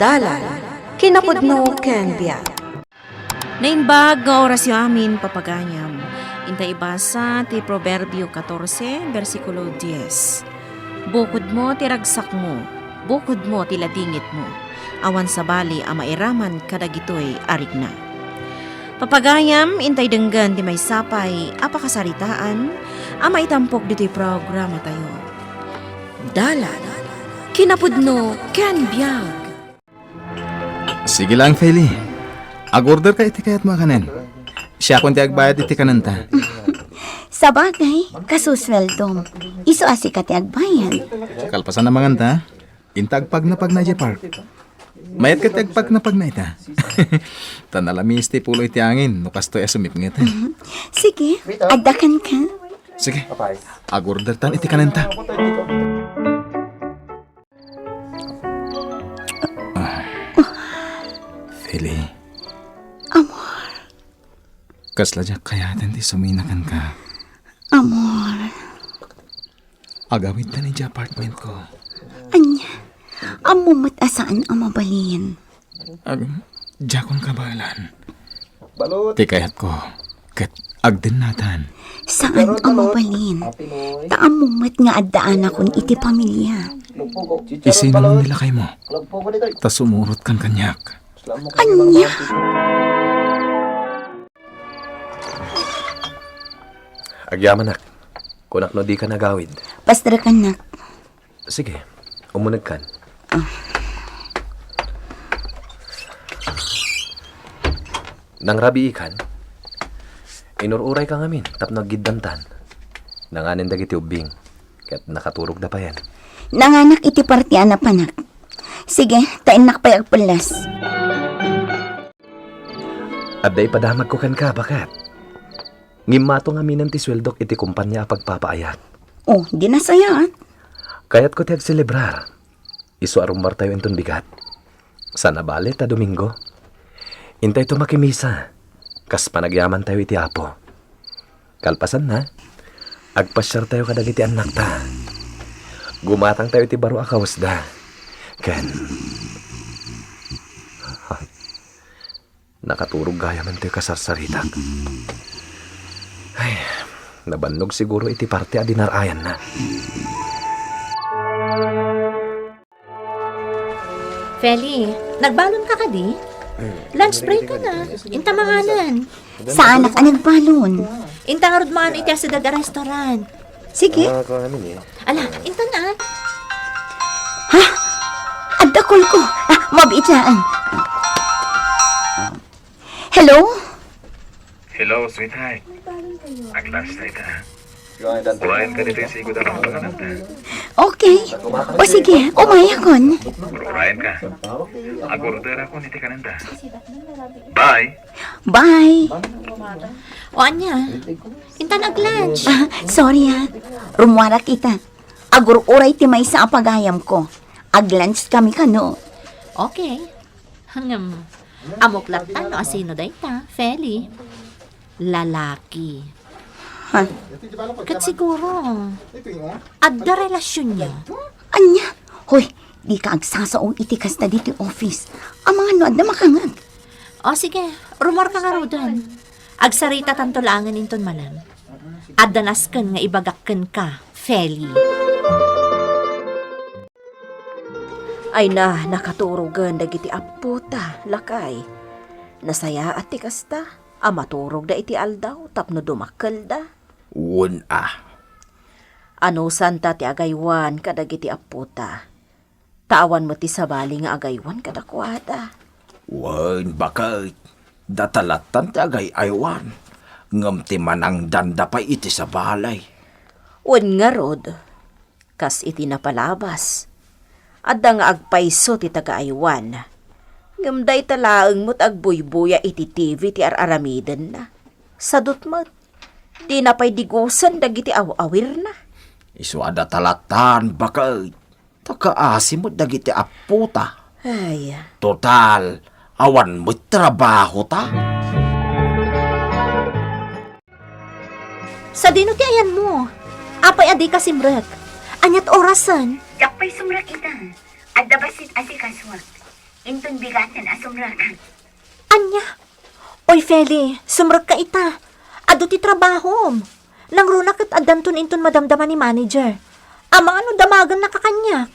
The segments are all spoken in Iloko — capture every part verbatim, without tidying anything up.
Dalan, kinapudno ken biag. Naimbag nga orasyo amin, papagayam. Inta ibasa ti Proverbio katorse, bersikulo dies. Bukodmo ti ragsakmo, bukodmo ti ladingitmo. Awan sabali a mairaman kadagitoy a rikna. Papagayam, intay denggen ti maysa pay a pakasaritaan a maitampok ditoy programatayo. Dalan, kinapudno ken biag. Sige lang, Feli. Ag-order ka iti kayatmo a kanen. Siakon ti agbayad iti kanenta. Sabagay, kasusweldom. Isu a sika ti agbayad. Kalpasan a manganta, inta agpagnapagna idiay park. Mayat ka ti agpagnapagna ita. Ta nalamis ti pulo iti angin no kastoy a sumipnget. Sige, adda kan ka. Sige, ag-order tan iti kanenta. Ah. Feli. Amor. Kasla diak kayaten ti sumina kenka. Amor. Agawidtan idiay apartmentko. Ania? Ammom met a saan a mabalin. Ag-, diakon kabaelan. Ti kayatko, ket agdennatan. Saan a mabalin. Ta ammom met nga addaanakon iti pamilia. Isinonnon ni lakaymo? Ta sumurot kan kaniak. Ania? Agyamanak. Kunak no dika nagawid. Pasterkannak. Sige, umunegkan. Ah. Nangrabiikan, inur-urayka ngamin tapno aggiddantan. Nanganen dagiti ubbing, ket nakaturogda payen. Nanganak iti parti a napanak. Sige, ta innak pay agpellas. Adda ipadamagko kenka, baket. Ngimmato ngaminen ti sueldok iti kompania a pagpapaayat. Oh, di nasayaat. Kayatko ti agselebrar. Isu a rummuartayo inton bigat. Sana bale ta Domingo. Intayto makimisa, kas panagyamantayo iti Apo. Kalpasanna, agpasiartayo kadagiti annakta. Gumatangtayo iti baro a kawesda. Ken, nakaturog gayamen toy kasarsaritak. Ay, nabannog siguro iti parti a dinar-ayanna. Feli, nagbalon ka kadi? Lunch break ka na. Inta manganen. Saanak a nagbalon. Inta ngarud mangan iti asideg a restaurant. Sige. Ah, kuan amin eh. Ala, inta na. Ha? Adda call ko. Ah, mabiit laeng. Hello? Hello, sweetheart. Ag-lunch tayo ka, ha? Urayan ka ditoy sigud a pangpangananta. Okay. O sige, umayakon. Urayan ka. Ag-order ako iti kanenta. Bye. Bye. O ania? Intan ag-lunch. Ah, sorry, ha. Rummuarak ita. Agur-uray ti maysa a pagayamko. Ag-lunch kami kano. Okay. Ngem, ammok latta no asino dayta, Feli. Lalaki. Ha? Ket siguro, adda relasionyo. Ania? Hoy, dika agsasao iti kasta ditoy office. Amangan no adda makangeg. O sige, rummuarka ngaruden. Agsaritatanto laengen inton malem. Adda nasken nga ibagak kenka, Feli. Ay na, nakaturogen dagiti appota, lakay. Nasayaat ti kasta a maturogda iti aldaw tapno dumakkelda. Wen a. Anusanta ti agaywan kadagiti appota. Ta awan met ti sabali nga agaywan kadakuada. Wen, baket, data lattan ti agay-aywan, ngem ti manangdanda pay iti sabali. Wen ngarud, kas iti napalabas, adda nga agpayso ti taga-aywan, ngem dayta laeng met agbuybuya iti T V ti ar-aramidenna. Sadut met, dina pay digusen dagiti aw-awirna. Isu a data lattan, baket. Ta kaasi met dagiti appota. Ay. Total, awan met trabahota. Sadino ti ayanmo? Apay a dika simrek? Aniat orasen? Diak pay sumrek ita. Adda bassit asikasuak. Inton bigaten a sumrek. Ania? Oy, Feli, sumrekka ita. Adu ti trabahom. Nangruna ket addanton inton madamdama ni manager. Amangan no damagennaka kaniak.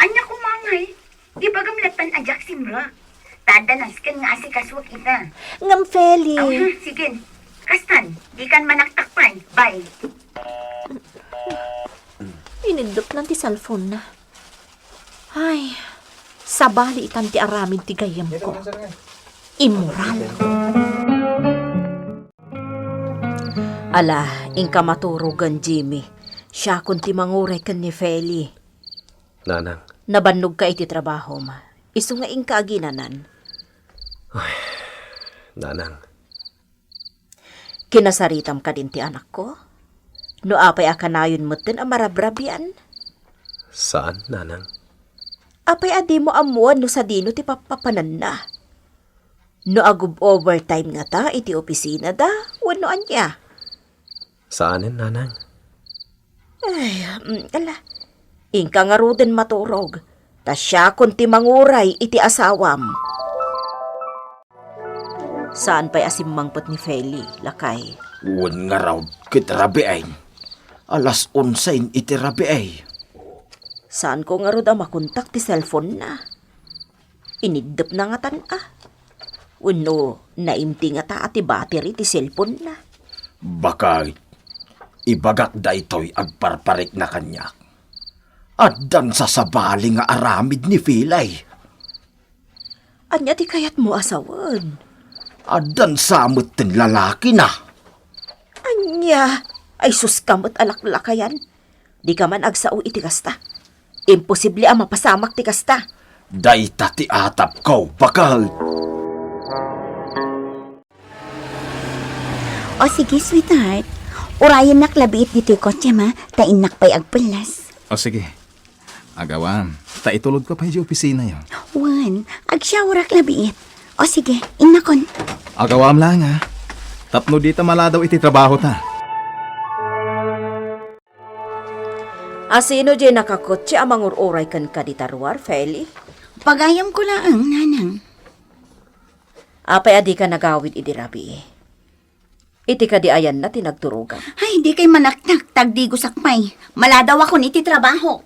Ania koma ngay? Ibagam lattan a diak simrek. Ta adda nasken nga asikasuek ita. Ngem, Feli. Aw, ha, sige. Kastan, dikan manaktak pay. Bye. Iniddepnan ti cellphone-na. Ay, sabali itan ti aramid ti gayyemko. Immoral. Ala, inka maturogen, Jimmy. Siakon ti manguray ken ni Feli. Nanang. Nabannogka iti trabahom. Isu nga inka aginanan. Ay, Nanang. Kinasaritam kadin ti anakko? No apay a kanayon metten a marabrabian? Saan, Nanang. Apay a dimo ammoan no sadino ti pappapananna? No agub-overtime ngata iti opisinada wenno ania? Saanen, Nanang. Ay, mm, ala. Inka ngaruden maturog. Ta siakon ti manguray iti asawam. Saan pay a simmangpet ni Feli, lakay. Wen ngarud ket rabii. Alas onse iti rabii. Saanko ngarud a makontak ti cellphone-na. Iniddepna ngatan a. Wenno naimti ngata ti battery ti cellphone-na. Bakay, ibagak daytoy agparparikna kaniak. Addan sa sabali nga aramid ni Feli. Ania ti kayatmo a sawen? Addan sa metten lalakina. Ania? Ay sus ka met a laklakayan. Dika man agsao iti kasta. Imposible a mapasamak ti kasta. Dayta ti atapko, bakal. O sige, sweetheart. Urayennak labiit ditoy kotsem, a, ta innak pay agpellas. O sige. Agawam, ta itulodko pay idiay opisinayo. Wen, agsyaorak labiit. O sige, innakon. Agawam laeng, a. Tapno dita maladaw iti trabahota. Asino diay nakakotse a mangur-uray kenka dita ruar, Feli? Pagayamko laeng, Nanang. Apay a dika nagawid idi rabii? Iti kadi ayanna ti nagturogam. Ay, dikay manaktak, ta agdigosak pay. Maladawakon iti trabaho.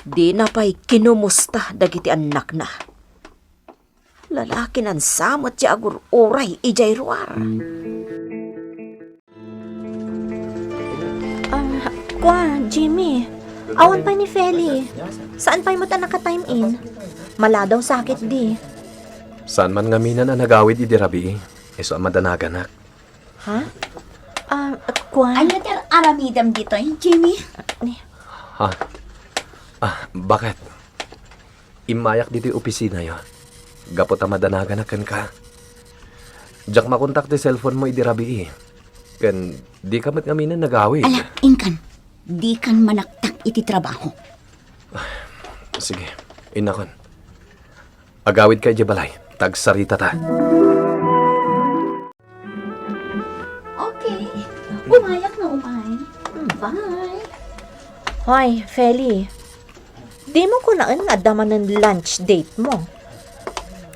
Dina pay kinumusta dagiti annakna. Lalaki nansa met ti agur-uray idiay ruar. Ah, kua, Jimmy. Awan pay ni Feli. Saan pay met a naka-time in? Maladaw sakit di. Saan man ngamin a nagawid idi rabii. Isu a madanaganak. Ha? Ah, kua? Ania ti ar-aramidem ditoy, Jimmy? Ni? Ha? Ah, bakit? Immayak ditoy opisinayo. Gapu ta madanaganak kenka. Diak makontak ti cellphone mo idi rabii. Ken dika met ngamin a nagawid. Ala, inkan. Dikan manaktak iti trabaho. Sige, innakon. Agawidka idiay balay. Ta agsaritata. Okay. Umayak nga umay. Bye. Hoy, Feli. Dimo kunaen nga adda manen lunch date mo?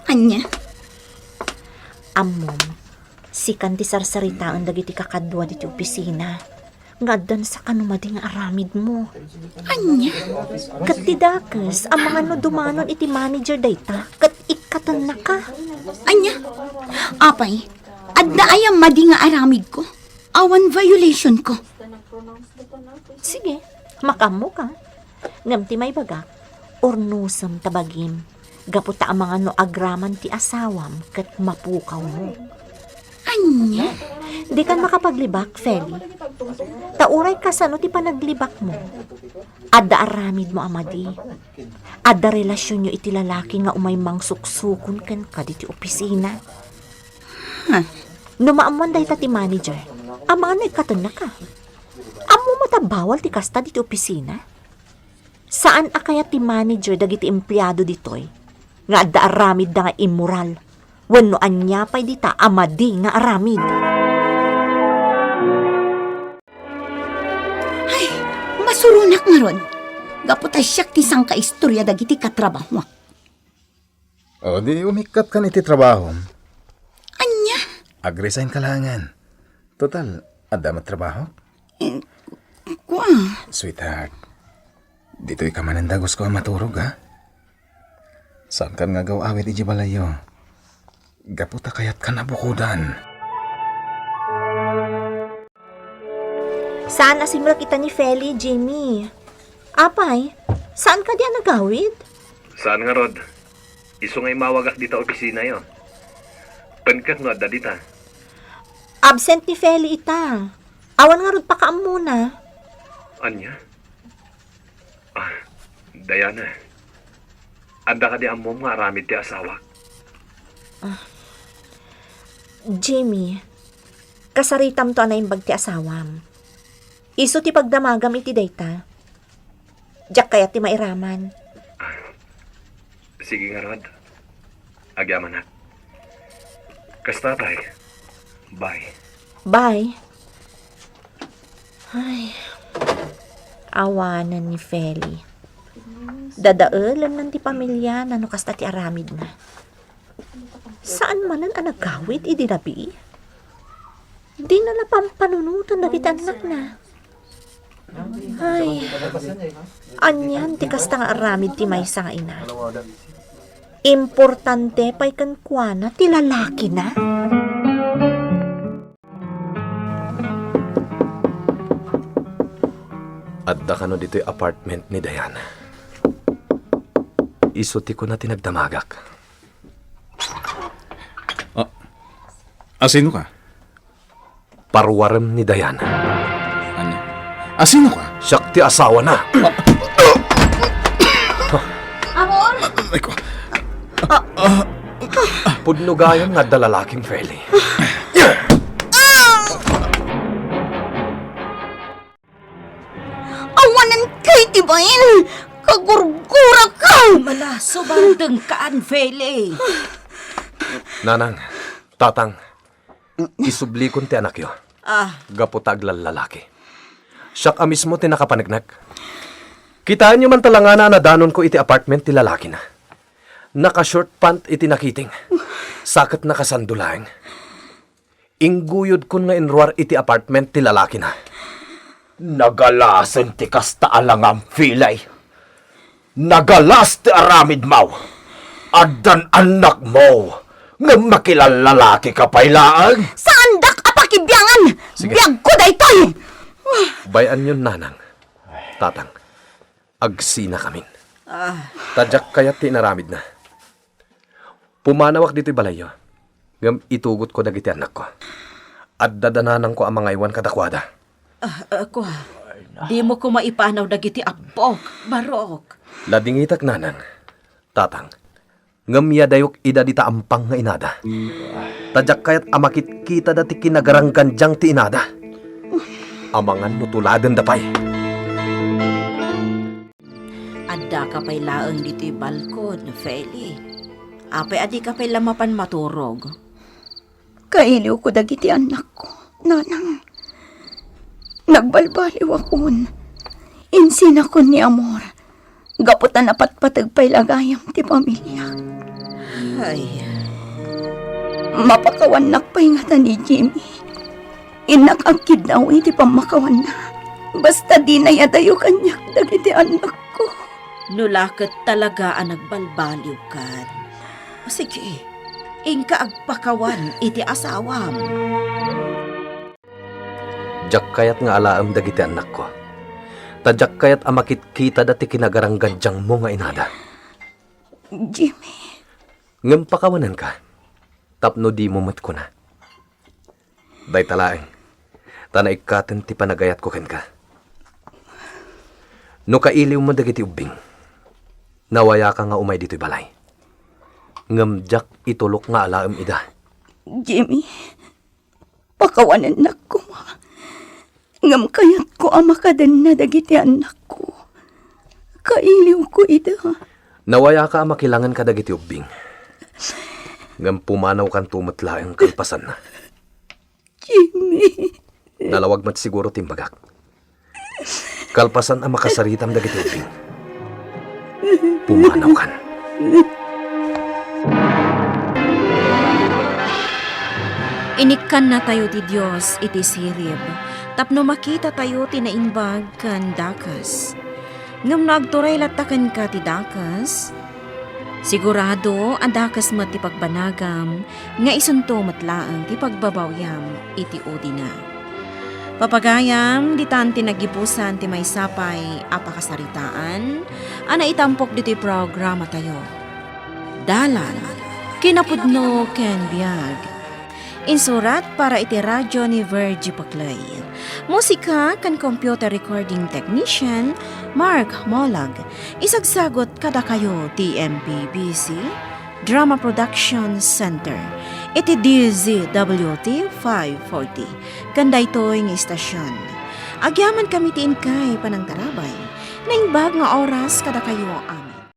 Ania? Ammom, sikan ti sarsaritaen dagiti kakadua ditoy opisina nga addan sa kano madi nga aramidmo. Ania? Ket ti dakes, amangan no dumanon iti manager dayta ket ikkatennaka. Ania? Apay, adda aya madi nga aramidko? Awan violationko? Sige, makaammoka. Ngem ti maibagak, urnosem ta bagim, gapu ta amangan no agraman ti asawam ket mapukawmo. Ania? Dikan makapaglibak, Feli. Ta uray kasano ti panaglibakmo, adda aramidmo a madi. Adda relasionyo iti lalaki nga umay mangsuksukon kenka ditoy opisina. Huh. No maammoan dayta ti manager, amangan no ikkatennaka. Ammom a ta bawal ti kasta ditoy opisina? Saan a kayat ti manager dagiti empleado ditoy nga adda aramidda nga immoral wenno ania pay dita a madi nga aramid? Ay, masuronak ngarud. Gapu ta siak ti sangkaistoria dagiti katrabahoak. O, di umikkatkan iti trabahom. Ania? Ag-resign ka laengen. Total, adda met trabahok? Eh, kua. Sweetheart, ditoy ka manen dagusko a maturog, ha? Saankan nga agaw-awid idiay balayyo. Gapu ta kayatkan a bukodan. Saan a simrek ita ni Feli, Jimmy? Apay, saan kadi a nagawid? Saan ngarud? Isu nga immawagak dita opisinayo. Ken ket no adda dita? Absent ni Feli ita. Awan ngarud pakaammona. Ania? Ah, Diana, adda kadi ammom nga aramid ti asawak? Jimmy, kasaritamto a naimbag ti asawam. Isu ti pagdamagam iti dayta. Diak kayat ti mairaman. Sige ngarud. Agyamanak. Kasta pay. Bye. Bye. Ay. Awanen ni Feli. Dadaelenna ti pamiliana no kasta ti aramidna. Saan manen a nagawid idi rabii? Dina la pampanunotan dagiti annakna. Ay, anian ti kasta nga aramid ti maysa nga ina? Importante pay kenkuana ti lalakina? Adda kano ditoy apartment ni Diana. Isu ti kuna ti nagdamagak. Ah, asino ka? Paruarem ni Diana. Ania? Asino ka? Siak ti asawana. Amor! Ay ko. Pudno gayam nga adda lalakim, Feli. Awanen kay ti bain! Kagurguraka! Manaso, bardengkaan, Feli. Nanang, tatang, isublikon ti anakyo. Ah. Gapu ta aglallalaki. Siak a mismo ti nakapaneknek. Kitaenyo man talangana a nadanonko iti apartment ti lalakina. Naka-short pant iti nakiting. Sa ket nakasando laeng. Ingguyodkon nga inruar iti apartment ti lalakina. Nagalasen ti kasta a langam, Feli. Nagalas ti aramidmo. Addan annakmo, ngem makilallalaki ka pay laeng. Saandak a pakibiangan! Sige. Biagko daytoy! Bay-anyon, nanang, tatang. Agsinakamin. Ah. Ta diak kayat ti inaramidna. Pumanawak ditoy balayyo, ngem itugotko dagiti annakko. Adda da nanangko a mangaywan kadakuada. Ah, ah, kua, dimo koma ipanaw dagiti abbok, barok. Ladingitak, nanang, tatang, ngem yadayok ida dita ampang nga inada. Ta diak kayat a makitkitada ti kinagaranggandiang ti inada. Amangan no tuladenda pay. Addaka pay laeng ditoy balkon, Feli. Apay a dika pay la mapan maturog? Kailiwko dagiti annakko, nanang. Nagbalbaliwakon. Insinakon ni Amor. Gapu ta napatpateg pay la gayam ti pamiliak. Ay. Mapakawannak pay ngata ni Jimmy. Innak agkidnaw iti pammakawanna. Basta dina yadayo kaniak dagiti annakko. No la ket talaga a nagbalbaliwkan, sige, inka agpakawan iti asawam. Diak kayat nga alaem dagiti annakko. Ta diak kayat a makitkitada ti kinagaranggandiangmo nga inada. Jimmy. Ngem pakawanenka, tapno dimo met kuna. Dayta laeng, ta naikkaten ti panagayatko kenka. No kailiwmo dagiti ubbing, nawayaka nga umay ditoy balay. Ngem diak itulok nga alaem ida. Jimmy, pakawanennak koma. Ngem kayatko a makadenna dagiti annakko. Kailiwko ida. Nawayaka a makilangen kadagiti ubbing. Ngem pumanawkanto met laeng kalpasanna. Jimmy. Nalawag met siguro ti imbagak. Kalpasan a makasaritam dagiti ubbing, pumanawkan. Inikkannatayo ti Dios iti sirib tapno makitatayo ti naimbag ken dakes. Ngem no agturay latta kenka ti dakes, sigurado a dakes met ti pagbanagam nga isunto met laeng ti pagbabawiam iti udina. Papagayam, ditan ti nagibusan ti maysa pay a pakasaritaan a naitampok ditoy programatayo. Dalan, kinapudno ken biag. Insurat para iti radyo ni Virgie Paclay. Musika ken computer recording technician, Mark Molag. Isagsagot kadakayo ti M P B C Drama Production Center iti D Z W T five forty. Ken daytoy nga istasyon, agyaman kami ti inkay panangtarabay. Naimbag nga oras kadakayo amin.